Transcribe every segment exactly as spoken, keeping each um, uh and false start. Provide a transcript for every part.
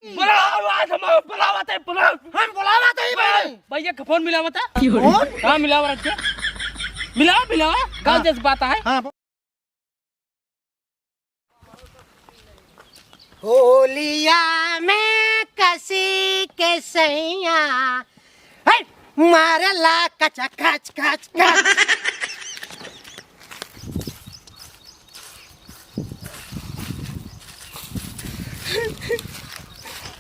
बुलाओ, आज हम बुलावत है, बुलाओ। हम बुलावत है भाई। भैया का फोन मिलावत है। कौन? हाँ, मिलावा रख के। मिलावा, मिलावा। गाल हाँ। जज्बात है। हाँ। होलिया में कसी के सैया, हे, मारेला कचा कच कच कच।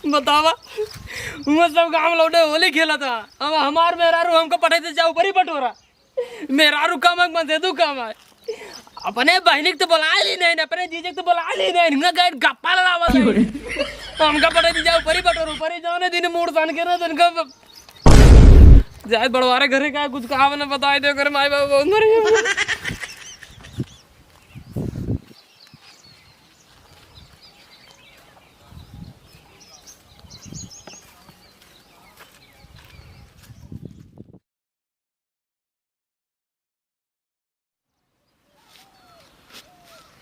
बतावा, वो सब गाँव लौटे होली खेला था, अब हमार मेहरारू हमको पठाई दे जाओ बड़ी बटोरा। मेहरारू कम है, मनसेधू कम है। अपने बहिनी के तो बुला ली नहीं, अपने जीजे के तो बुला ली नहीं, हिंगा गए गप्पा लड़ावा था। हमका पठाई दे जाओ परी बटोर, परी जाने दिन मूड सान के ना, दिन का जाए बड़वारे घरे का कुछ कहा ना बताए दे, घर माई बाबू बहुत मरी है।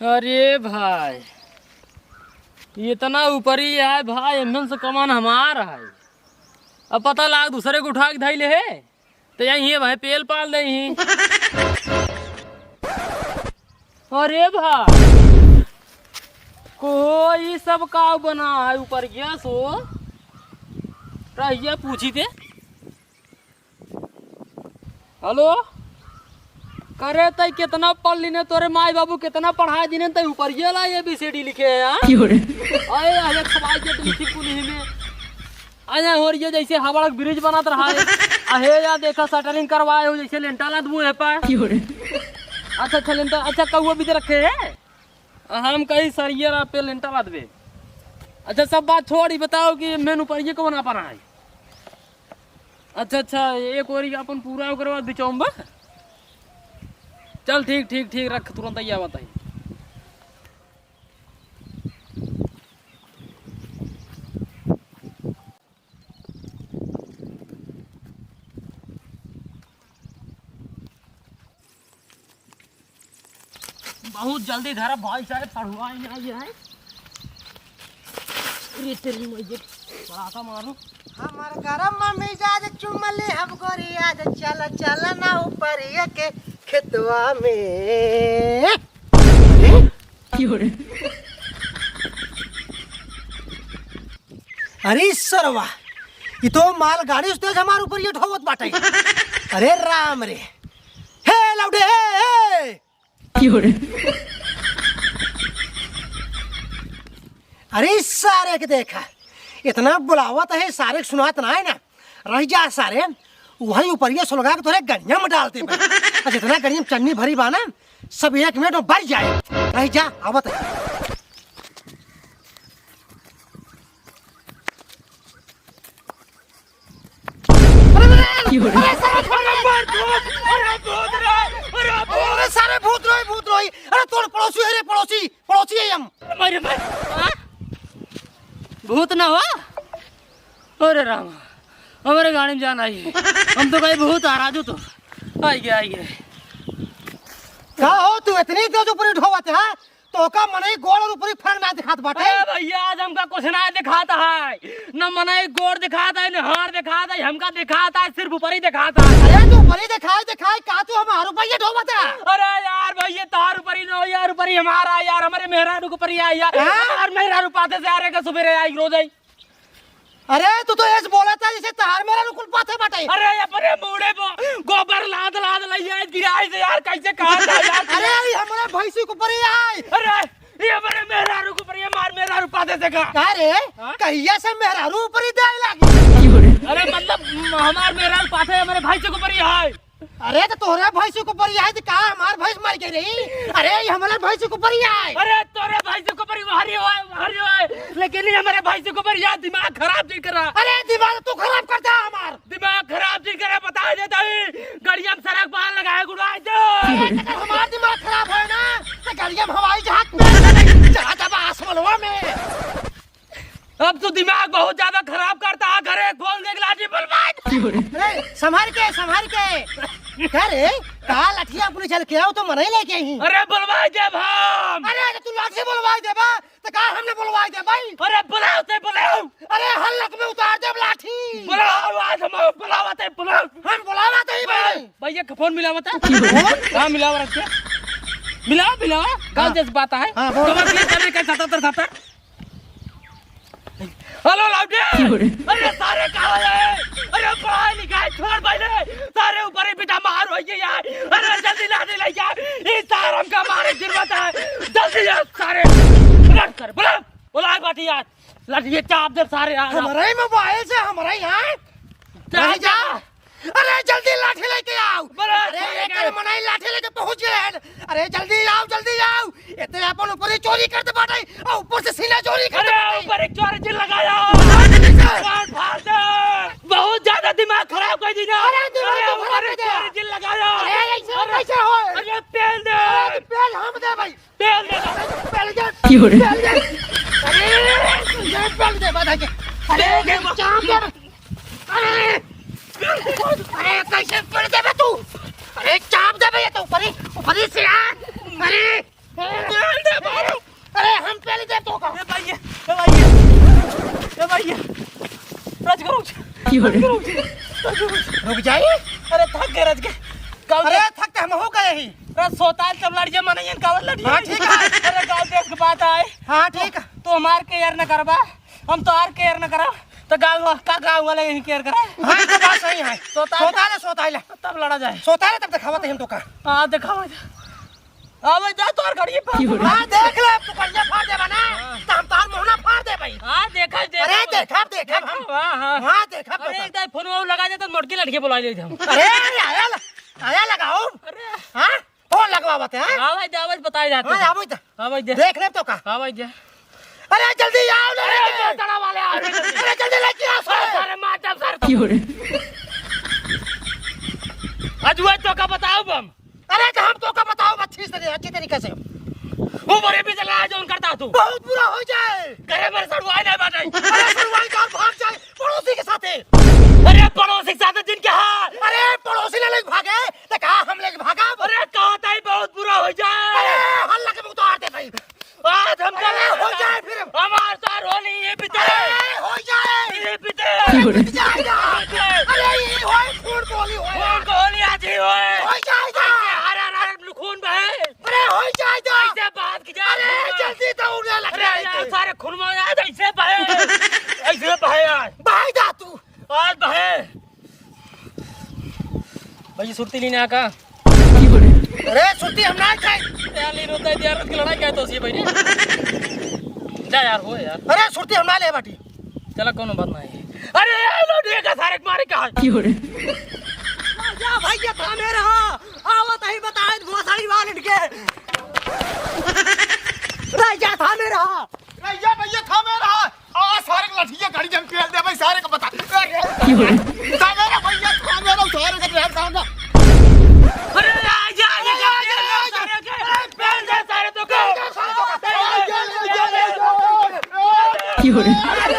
अरे भाई, इतना ऊपरी है भाई, एमन से कमान हमार है। अब पता लाग दूसरे के उठा के धइले है, तो यही है भाई, पेल पाल दे ही। अरे भाई, को ई सब का बना है ऊपर गया सो? रहिया पूछी थे। हेलो, करे तई कितना पढ़ लीने, तोरे माई बाबू कितना पढ़ाई दीने, तई ऊपर ये ला एबीसीडी लिखे हैं, हाँ? क्यों रे? अरे, अरे, खवाई के तो लिखी कुल ही में। अरे, हो रही है जैसे हावड़ा के ब्रिज बनत रहा है। अहे, या देखा, शटरिंग करवाए हो, जैसे लेंटा लाद वो है पा। क्यों रे? अच्छा, अच्छा, लेंटा, अच्छा, कौआ भी रखे है? हम कही सरिया ला पे लेंटा लाद बे। अच्छा, सब बात छोड़, ई बताओ कि मेन ऊपर ये कौन आपन है? अच्छा, अच्छा, एक ओरी अपन पूरा ओकर बाद बिचौम बा। चल, ठीक, ठीक, ठीक, रख, तुरंत ही आवत है। बहुत जल्दी धरा भाई साहब, पढ़ुआ ही आई है। अरे तेरी मैया, पड़ाका मारू। हमार गरम मिजाज चुमले हम गोरी आज, चल चल ना ऊपर के खेतवा में। अरे? अरे सरवा, ई तो मालगाड़ी से तेज हमार ऊपर ये ढोवत बाटे। अरे राम रे, हे लौडे, हे, हे। अरे सारे के देखा, इतना बुलावत है, सारे के सुनात ना है ना। रह जा सारे, वहीं ऊपर ये सुलगा के तोरे गड़िया में डालते बा। और जितना गड़िया में चन्नी भरी बा ना, सब एक मिनट में भर जाए। रह जा, आवत है। अरे, अरे, अरे, सारे भूत रहे, अरे, भूत रहे, अरे, भूत। अरे, सारे भूत रहे, भूत रहे। अरे, तोर पड़ोसी है रे, पड़ोसी, पड़ोसी है हम। अरे, भाई, भाई, हाँ? भूत ना हुआ? अरे राम, हमारे गाड़ी में जान आई है। हम तो कहीं भूत आ रहा जो तो। आई गया, आई गया। का हो तू इतनी तेज ऊपरी ढोवत है? तोका मनई गोड़ और ऊपरी फर्क ना दिखात बाटे। ए भैया, आज हमका कुछ ना दिखाता है, न मनई गोड़ दिखाता है, न हार दिखाता है, हमका दिखाता है, सिर्फ ऊपरी दिखाता है। अरे तू ऊपरी दिखाए, दिखाए, का तू हमार ऊपर ये ढोवत है? अरे यार भैया, तार ऊपरी न हो यार, ऊपरी हमारा है यार, हमारे मेहरारू के ऊपरी है यार। हाँ? हमार मेहरारू पाथे से आ रहे का सुबेरे आई, रोज आई। अरे, तू तो ऐस बोला था जैसे तहार मेहरारू कुल पाथे बाटे। अरे, अपने मूड़े पर गोबर लाद लाद लइया गिराई से यार, कैसे कहा था यार? अरे, ई हमरे भैंसी के ऊपर ही आए। अरे, ई हमरे मेहरारू के ऊपर, ई हमार मेहरारू पाथे से का? का रे? हाँ? कहिया से मेहरारू ऊपर ही दे लागी? अरे, मतलब, हमार मेहरारू पाथे हमारे भैंसी के ऊपर ही आए। अरे, तो तोहरे भैंसी के ऊपर ही आए, तो का हमार भैंस मर गई रही? अरे, ई हमरे भैंसी के ऊपर ही आए। अरे, तोरे भैंसी के ऊपर ही हरी होए, हरी होए, लेकिन ई हमरे भैंसी के ऊपर यार दिमाग खराब नहीं करा। अरे, दिमाग तू खराब कर दे हमार। दिमाग खराब नहीं करा, बता देता ही, गड़िया में सड़क बाहर लगाए गुड़ाए दे। अरे, अगर हमार दिमाग खराब होए ना, तो गड़िया में हवाई जहाज में चला जाबा आसमानवा में। अब तू दिमाग बहुत ज्यादा खराब करता है, घरे खोल दे लाठी बलवाई। अरे, संभाल के, संभाल के। का रे, का लाठिया अपने चल के आओ तो मनई लेके ही। अरे, बलवाई देब हम। अरे, तो तू लाठी बलवाई देबा, तो का हमने बलवाई देब भाई? अरे, बुलाओ ते बुलाओ। ये फोन मिलावा था। फोन? हाँ, मिलावा रख के। मिलावा, मिलावा। गाँव हाँ। जैसे बात है। हाँ, बोल। कमर के तरह का सतहत्तर सत्तर। हेलो, लाउडे। अरे, सारे कहाँ है? अरे, पढ़ाई लिखाई छोड़ पहले। सारे ऊपर ही बेटा मार हो गई यार। अरे, जल्दी लाठी लेके आ। ये सार हमका मारे की जरूरत है। जल्दी आ, सारे। बुला, सारे, बुला। बुला, लाठी यार। लाठी ये चाप दे सारे, आ जाओ। हमारा ही मोबाइल से हमारा ही, हाँ? चाप नहीं जा। दे। अरे जल्दी लाठी लेके आओ। बड़ा अरे अच्छा ये लगा। कर मनाई लाठी लेके पहुंच गए हैं। अरे जल्दी आओ, जल्दी आओ। इतने अपन ऊपर ही चोरी करते बाटे और ऊपर से सीना चोरी करते अरे बाटे। ऊपर एक चोरी जिन लगाया। अरे नहीं सर। कान फाड़ दे। बहुत ज्यादा दिमाग खराब कर दी ना। अरे दिमाग अरे तो ऊपर खराब एक कर दे। चोरी जिन लगाया। अरे ऐसे अरे, कैसे हो? अरे पेल दे। अरे पेल हम दे भाई। पेल दे। पेल दे। क्यों रे? पेल दे। अरे, ये पेल दे, बता के। अरे, ये चाप दे। अरे, अरे, कैसे पेल देबे तू? अरे, चाप देबे ये तो ऊपरी, ऊपरी से यार। अरे, पेल दे बाबू। अरे, हम पेल दे तो का? ए भाई, ए भाई, ए भाई, रज के रुक, क्यों रे? रज के रुक, रज के रुक। रुक जाई? अरे, थक गए रज के। कल अरे, थक के हम हो गए ही। अरे सोता है तब लड़िए मनइयन कावर लड़िए। हाँ, ठीक है। अरे गाँव देश के बात आए। हाँ, ठीक है। तो हमार केयर न करबा, हम तो आर केयर न करब, तो गाँव वा-, का गाँव वाले यही केयर करे? हाँ, ये तो बात सही है। सोता है। सोता है, सोता है, ले। तब लड़ा जाए। सोता है, तब दिखावत है हम तो का। हाँ, दिखावा जा। आवे जा तोर घड़ी पर। हाँ, देख ले, अब तू करिया फाड़ देबा ना, तो हम तोर मोहना फाड़ दे भाई। हाँ, देखा, देखा। अरे, देखा, देखा। हाँ, हाँ। हाँ, देखा, अरे, देखा। एक दाई फोन वो लगा दे तो मोटकी लड़की बुला ले हम। अरे, आया ल-, आया लगाओ। अरे। हाँ? फोन लगवावत है, हाँ? आवाज दे, आवाज बताए जाते हाँ, हैं। आवाज दे। आवाज दे। देख ले तो का। आवाज दे। अरे जल्दी आओ ना अरे, रे। जो तड़ा वाले आ रहे हैं। अरे जल्दी लेके आओ सर। अरे मार दम सर। क्यों रे? आज हुआ तो का बताओ बम। अरे तो हम तो का बताओ अच्छी से, अच्छी तरीके से। वो बड़े भी चला आज उनका दादू। बहुत बुरा हो जाए। करे मेरे सड़ुआई नहीं बाटे। अरे सड़ुआई का भाग जाए। पड़ोसी के साथे। अरे पड़ोसी के साथे जिनके हाथ। अरे पड़ोसी ने लेके भागे, तो कहा हम लेके भागा? अरे कहा ताई बहुत बुरा हो जाए। अरे हल्ला के उतार दे भाई। आज हम अरे हो जाए फिर। हमार सार होली ये बीते। अरे हो जाए। ये बीते। अरे बीत जाएगा। बीते। अरे ये होए खून को होली होए। खून को होली आज ही होए। हो जाएगा। ऐसे हर हर हर खून बहे। अरे हो जाएगा। ऐसे बात की जा अरे खून। जल्दी तो उड़े लग अरे रहा है यार तू। सारे खून में आज ऐसे बहे। ऐसे बहे यार। भाई जा तू। आज बहे। भाई, सुरती लेने आ का? अरे, सुरती हम ना खाए। यार, ले रोता है, यार, की लड़ाई क्या है तो सी भाई ने? जा यार, हो यार। अरे, सुरती हम ना ले बाटी। चला, कोनो बात नहीं। अरे, ये लो, ये का सारे मारे का है? क्यों रे? जा भाई, ये थामे रहा। आवत ही बताए, भोसड़ी वाले के। रह जा, थामे रहा। रह जा, भैया, थामे रहा। आ, सारे के लठिया गाड़ी जम पेल दे भाई, सारे के बता। अरे, सारे रे भैया, सारे रे, सारे के ढेर सारा। अरे, आ जा, आ जा, आ जा, आ जा। सारे के, पेल दे सारे तो को। पेल दे सारे तो को। क्यों रे? अरे,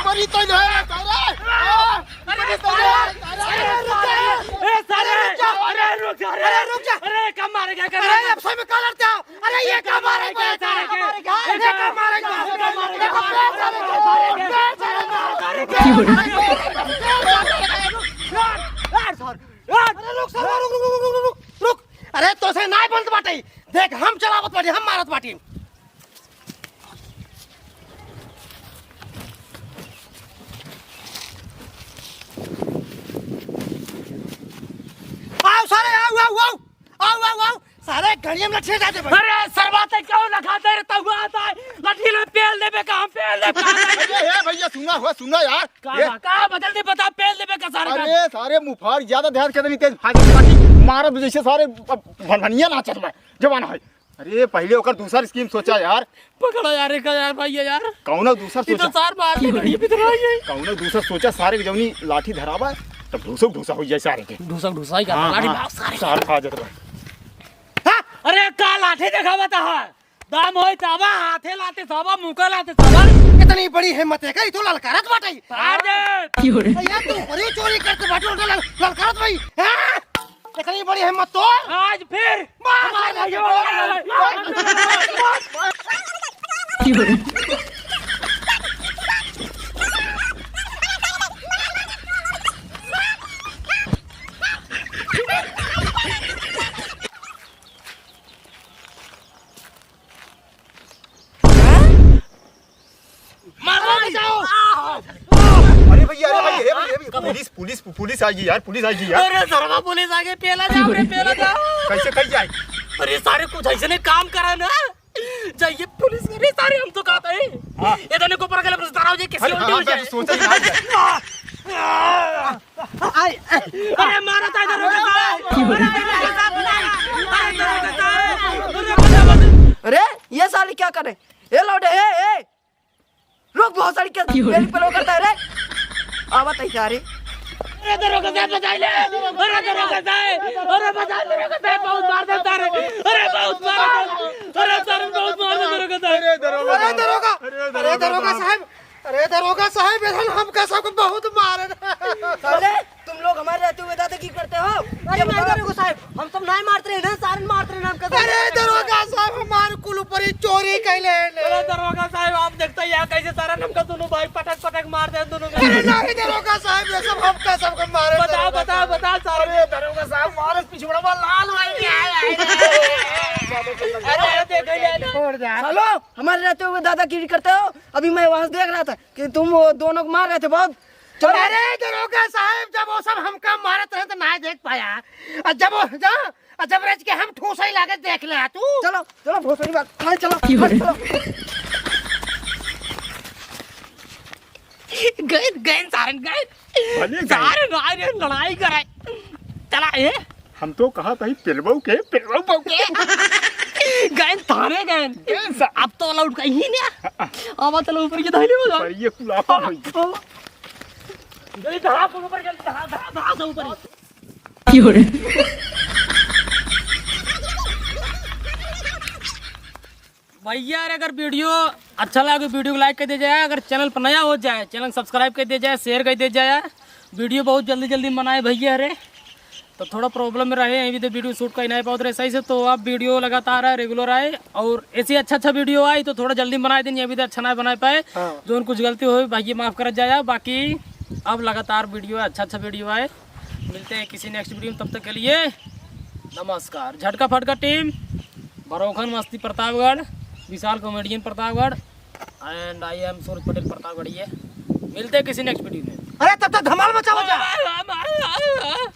मरी तो नहीं है, सारे। आ, मरी तो नहीं है, सारे। ए, सारे, अरे, रुक जा, अरे, अरे, रुक जा। अरे, कब मारेगा, कब अरे, मारेगा? अब सही में कॉलर क्या? अरे, ये क्या मारेगा, ये क्या मारेगा? ये क्या मारेगा? ये क्या मारेगा? अरे, रुक सर, रुक, रुक, रुक। अरे, तोसे नाय बोलत बाटे। देख, हम चलावत बाटी, हम मारत बाटी। आओ सारे, आओ, आओ, आओ। आओ, आओ, आओ। सारे घड़िया में लठिया जाते भाई। अरे सरवा, ते क्यों लखाते रे? तहुआ आता है, लठी ले पेल देबे का, हम पेल देबे का? अरे हे भैया, सुना हो, सुना यार। का ये बा? का बदल दे, बता, पेल देबे का सारे का? अरे सारे मुफार ज्यादा ध्यान से नहीं, तेज फाजिल पाटी मारत जैसे सारे भनभनिया नाचत बा, जवान है। अरे, पहिले ओकर दूसर scheme सोचा यार। पकड़ा यार, एका यार, भाई, ये यार। कौनो दूसर ये तो सोचा। सार मार दे, ये भी तो रही है। कौनो दूसर सोचा, सारे के जौनी लाठी धरावा, तब ढूसक ढूसा हो जाए सारे के। ढूसक ढूसा ही का हाँ, लाठी हाँ। मार सारे। सार खा जात रहे। हाँ, अरे, का लाठी देखावा ता है? दाम होई तावा, हाथे लाते सावा, मुका लाते सावा। इतनी बड़ी हिम्मत है का? ई तो ललकारत बाटे। फाड़ दे। क्यों रे? यार, तू बड़ी चोरी करते बाटे, उल्टा लल-, ललकारत भाई। हाँ? इतनी बड़ी हिम्मत तो? आज फिर मार हमारे साले भाइयों को। मारो, बचाओ। अरे भैया, अरे भैया, अरे भैया, पुलिस, पुलिस, पुलिस आ गई यार, पुलिस आ गई यार। अरे सरवा, पुलिस आ गई, पेला जाओ रे, पेला जाओ। कैसे, कैसे आए? अरे सारे कुछ ऐसे नहीं काम करा ना। जाइए पुलिस, अरे सारे हम तो कहते हैं। हाँ। ये तो नहीं को पर गलत तारा हो जाए, किसी अरे उल्टी हाँ, हो मैं जाए। तो सोचा ही था। अरे मारा था दरोगा साहब। अरे दरोगा साहब, नहीं। अरे दरोगा साहब। अरे ये साले क्या करे? ए लौटे, ए, ए। रुक, बहुत सारी क्या क्यों रे? मेरी पलो करता है रे। आवत है सारे। अरे दरोगा साहब, बचाई ले। अरे दरोगा साहब, अरे बचा दरोगा साहब, बहुत मार देता रे। अरे बहुत मार देता। अरे सर, बहुत मार देता दरोगा साहब। अरे दरोगा, अरे दरोगा साहब, अरे दरोगा साहब, ये हमका सबको बहुत मारे। साले, तुम लोग हमारे रहते हुए दादागिरी करते हो? अरे ये नहीं बताओ। दरोगा साहब, हम सब नहीं मारते रहे ना, सारे मारते रहे ना हमका। अरे दरोगा साहब, हमारे कुल ऊपर ही चोरी कैले हैं। अरे दरोगा साहब, आप देखते हैं यहाँ कैसे सारे हमका दोनों भाई पटक पटक मार दे दोनों में। अरे नहीं दरोगा साहब, ये सब हमका सबको मारे बता, दरोगा बता, साहब। बता सारे। अरे दरोगा साहब, मारे पिछुड़वा लाल भाई भी आए, आए। अरे देख, देख, देख। छोड़ दे। सालो, हमारे रहते हुए दादागिरी करते हो? अभी मैं वहाँ से देख रहा था कि तुम वो दोनों को मार रहे थे बहुत। चलो। अरे दरोगा साहब, जब वो सब हमका मारत रहे तो ना देख पाया। और जब वो, जा, और जब रच के हम ठूसई लागे देख ले तू। चलो, चलो, भोसड़ी बात। हाँ, चलो, की हो रे? चलो। गए, गए सारन, गए। भले गए। सारन आए रे, लड़ाई करे। चला, ए? हम तो कहा था, "पिलबऊ के, पिलबऊ बऊ के।" गए, थाने गए। गए सा- अब तो लौट कहीं नहीं। अब तो ऊपर के धइले हो जा। पर ये कुलापा होई। जल्दी धरा, ऊपर जल्दी धरा, धरा, धरा, सब ऊपर। की हो रे? भैया, अरे अगर video अच्छा लगे, video को like कर दे जाए, अगर channel पर नया हो जाए, channel subscribe कर दे जाए, share कर दे जाए। Video बहुत जल्दी जल्दी बनाए भैया, अरे तो थोड़ा problem में रहे, अभी तो video shoot कर नहीं पावत रहे सही से, तो अब video लगातार आए, regular आए, और ऐसे अच्छा अच्छा video आए तो थोड़ा जल्दी बनाए दिन, अभी तो अच्छा ना बना पाए। हाँ। जो कुछ गलती हो भैया माफ कर जाए, बाकी अब लगातार video, अच्छा अच्छा video आए। मिलते हैं किसी next video में, तब तक के लिए नमस्कार। झटका फटका team, बरोखन मस्ती प्रतापगढ़, विशाल comedian प्रतापगढ़, and I am सूरज पटेल प्रतापगढ़। ये मिलते हैं किसी next video में। अरे तब तक धमाल मचा, मचा।